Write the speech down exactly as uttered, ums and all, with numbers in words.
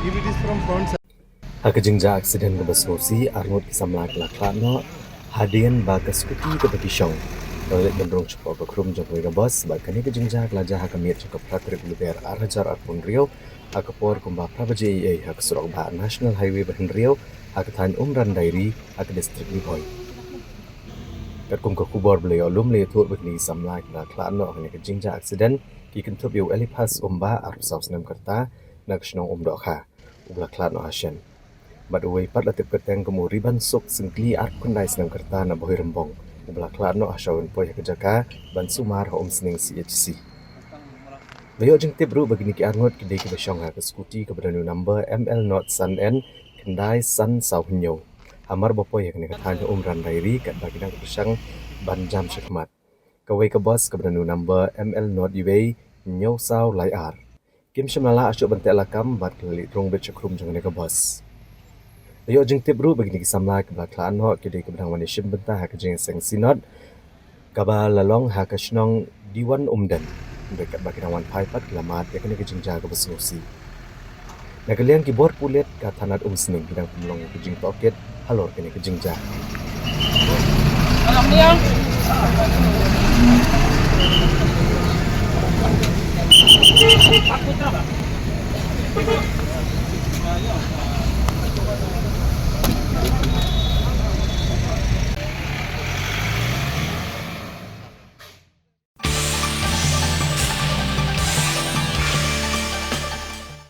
Ha ka jingjia accident kaba sngewsih, arngut ki samla ki la khlad noh hadien ba ka scooty kaba ki shong ka la leit ban rung shapoh ka khrum jong kawei ka bus, bad kane ka jingjia ka la jia ha ka miet jong ka phra tarik Lber ar hajar arphew hynriew, ha ka por kumba phra baje eiei ha ka surok bah National Highway ba hynriew, ha ka thaiñ Umran Diary, ha ka district Ri Bhoi. Katkum ka khubor ba la ïoh lum, la ïathuh ba kine ki samla kiba la khlad noh ha kane ka jingjia accident ki kynthup ïa u Eliphas Umbah, arphew saw snem ka rta, na ka shnong Umdohkha, uba la khlad noh ha shen. Bad uwei pat la tip kyrteng kum u Ribansuk Syngkli, arphew khyndai snem ka rta, na Bhoirymbong, uba la khlad noh ha shuwa ban poi ha ka jaka ban sumar ha Umsning C H C. La ïoh jingtip ruh ba kine ki arngut ki dei kiba shong ha ka scooty kaba don u number M L nought san N khyndai san saw hynñiew, hamar ba poi ha kane ka thaiñ Umran Diary, katba ki dang pyrshang ban jam shakhmat. Kawei ka bus kaba don u number M L nought uwei hynñiew saw lai ar kim shym la lah shuh ban teh lakam bad ka la leit rung beit sha khrum jong kane ka bus. La ïoh jingtip ruh ba kine ki samla kiba la khlad noh ki dei kiba dang wan ïashim bynta ha ka jingïaseng Synod kaba la long ha ka shnong Diwan Umden. Hynrei katba ki dang wan phai pat, ki la mad ïa kane ka jingjia kaba sngewsih. Na ka liang ki bor pulit ka thanat Umsning ki dang pynlong ïa ka jingtohkit halor kane ka jingjia.